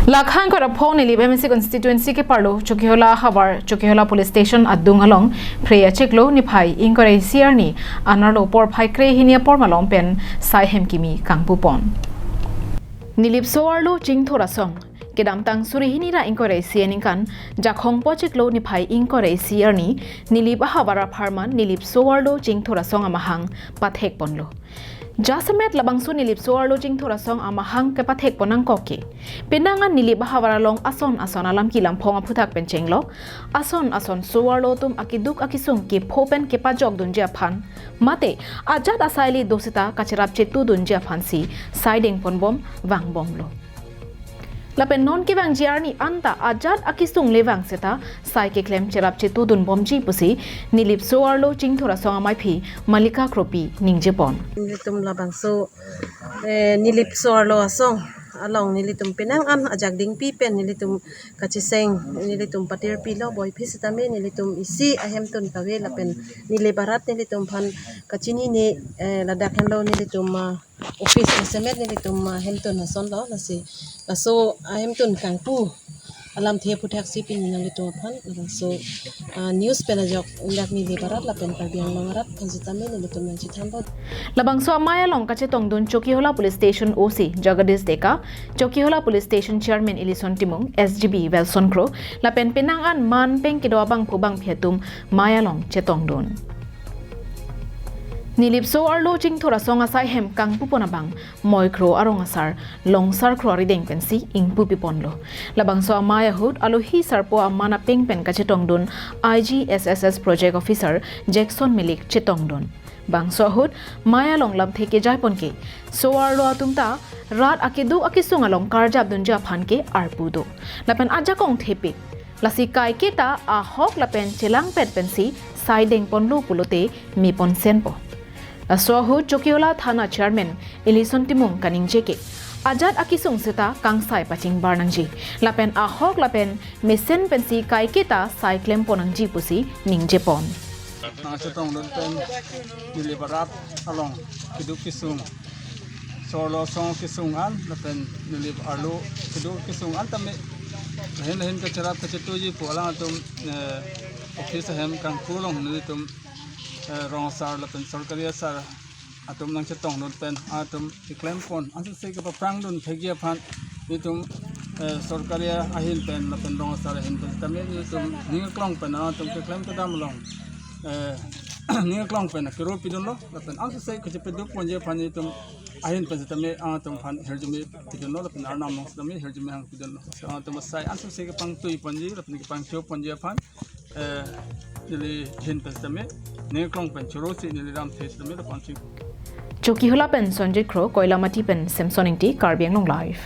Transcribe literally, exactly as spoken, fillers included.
Lakha ingkoi ra phongo Nilip M A C constituency keparlo Chokihola havar Chokihola police station adung along Phre achiklo niphai ingkoi ra isi arni anerlo porphai kre hini apor malom pen sai hem kimi kangpupon. Nilip so-arlo Chingthur asong kedamtang suri hini ra ingkoi ra isi aningkan Jakhong po achiklo niphai ingkoi ra isi arni Nilip ahavar apharman Nilip so-arlo Chingthur asong amahang pathekponlo. Jasemet labangso Nilip so-arlo Chingthur asong amahang kepathekpon nangkok ke, penang an Nilip ahavar along ason ason alam kilam phong aphuthak pen chenglok, ason ason so-arlo atum akeduk akesung kepho pen kepajokdunji aphan, mate ajat asai le do seta kacherap chetudunji aphansi sai dengponbom vangbomlo. Lapen non kevangji arni anta ajat akesung le vang seta sai keklem cherap chetudunbomji pusi Nilip so-arlo Chingthur asong amaiphi Malika Kropi ningjepon. Nelitum labangso, eh, Nilip so-arlo asong along nelitum penang an ajak dingpi pen nelitum kacheseng, nelitum patirpilo, boiphi sitame nelitum isi ahemtun kave lapen Nilip arat nelitum aphan kachinine, eh, ladak henlo nelitum, ah, office jasemet nelitum, ah, ahemtun asonlo, lasi laso ahemtun kangpu alamthe aphuthaksi pini nanglitum aphan laso, ah, news pen ajok indak Nilip arat lapen Karbi Anglong arat aphan sitame nelitum nangchethanbom. Labangso amei along kachetongdun Chokihola Police Station O C Jagadish Deka, Chokihola Police Station Chairman Elison Timung, S G B Welson Kro, lapen penang an manpeng kedo abangphu bangphi atum mei along chetongdun. Nilip so-arlo Chingthur asong asai hem kangpupon abang Moikro arong asar Longsar Kro arideng pensi ingpupiponlo. Labangso amei ahut alohi sarpo aman apeng pen kachetongdun I G S S S Project Officer Jackson Milik chetongdun. Bangso ahut mei along lamthe kejaipon ke, so-arlo atum ta rat akeduk akesung along karjapdunji aphan ke arpu do. Lapen ajakong thepik. Lasi kaiketa ahok lapen chelangpet pensi sai dengponlo pulote meponsenpo. Laso ahut Chokihola Thana Chairman Elison Timung kaningje ke, ajat akesung seta kangsai pachingbar nangji. Lapen ahok lapen mesen pensi kaiketa sai klempon nangji pusi ningjepon. Nangchetongdun pen Nilip arat along keduk kesung, so-arlo asong kesung an lapen Nilip arlo keduk kesung an tame lahin lahin kacherap kachetuji pu alangtum, eh, office ahem kangpu along nelitum, eh, rong asar lapen sorkari asar atum nangchetongdun pen atum keklempon ansose kepaphrangdun thekji aphan nelitum, eh, sorkari ahin pen lapen rong asar ahin pen tame nelitum ning aklong pen atum keklem kedam along, eh, ning aklong pen kero pidunlo lapen ansose kachepedukponji aphan nelitum ahin pen sitame atum aphan hirjume pidunlo lapen arnam along sitame hirjume hang pidunlo. So atum asai ansose kepangtuiponji lapen kepangchoponji aphan, eh, neli ahin pen sitame ning aklong pen chorosi neli lamthe sitame lapuan si. Chokihola pen Sonjit Kro, Koilamati pen Samson Ingti, Karbi Anglong Live.